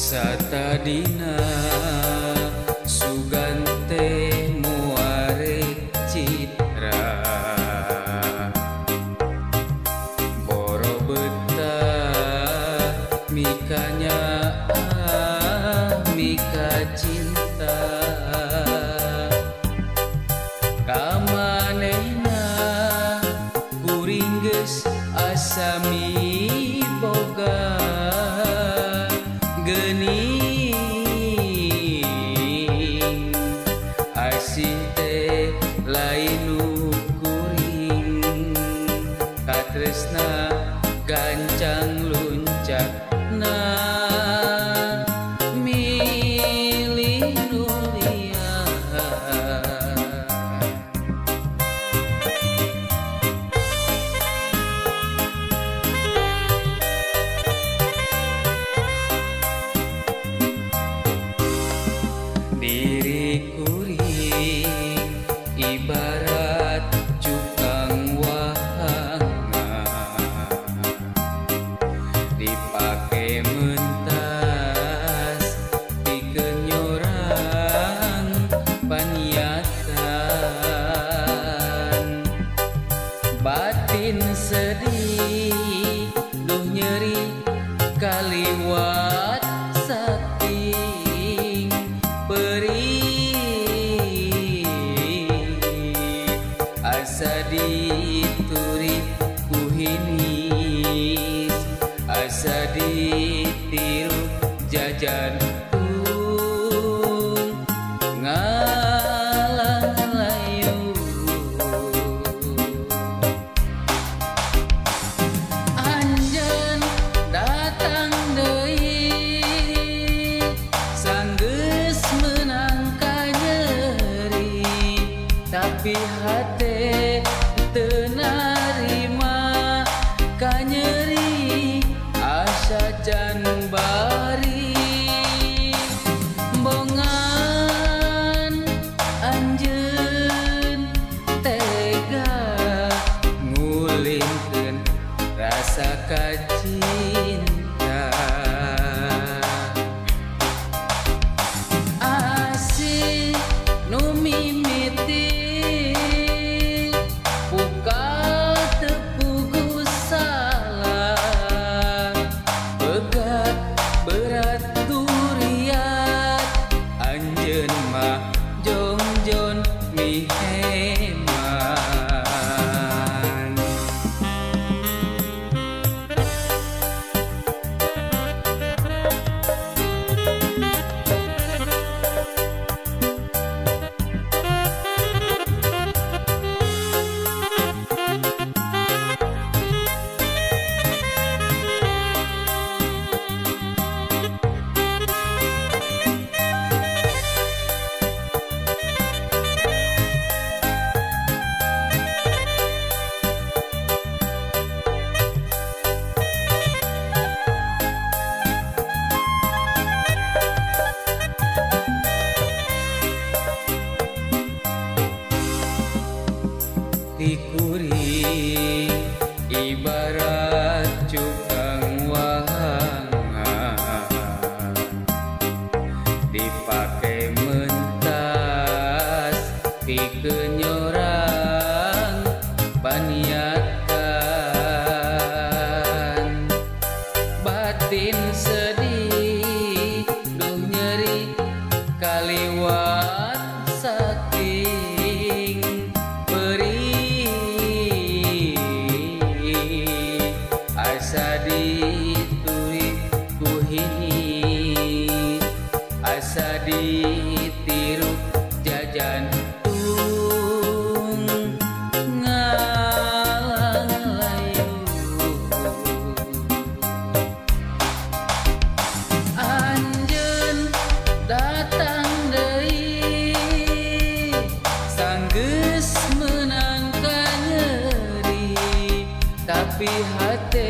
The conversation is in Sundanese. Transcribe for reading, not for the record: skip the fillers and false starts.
Satadina sugan teh muare citra boro betah mikanya mika cinta kamanehna kuring geus asa miboga geuning asih teh lain nu kuring katresna gancang luncatna milih nu liar. Diri kuring ibarat cukang wahanga dipake mentas pikeun nyorang paniatan batin sedih duh nyeri kaliwat saking perih asa dituri ku hinis asa ditiru jajan tung ngalang layu. Anjeun datang deui sanggeus meunang kanyeri tapi hate teu narima kanyeri asa can bari bongan anjeun tega ngulinkeun rasa kacinta. Asih nu mimiti pukal tepugu salah begat berat duriat anjeun mah jongjon miheman. Dikuring ibarat cukang wahanga dipake mentas pikeun nyorang paniatan batin sedih duh nyeri kaliwat saking perih asa dituri ku hinis asa ditiru jajan tung ngalang layu. Anjeun datang deui sanggeus meunang kanyeri tapi hate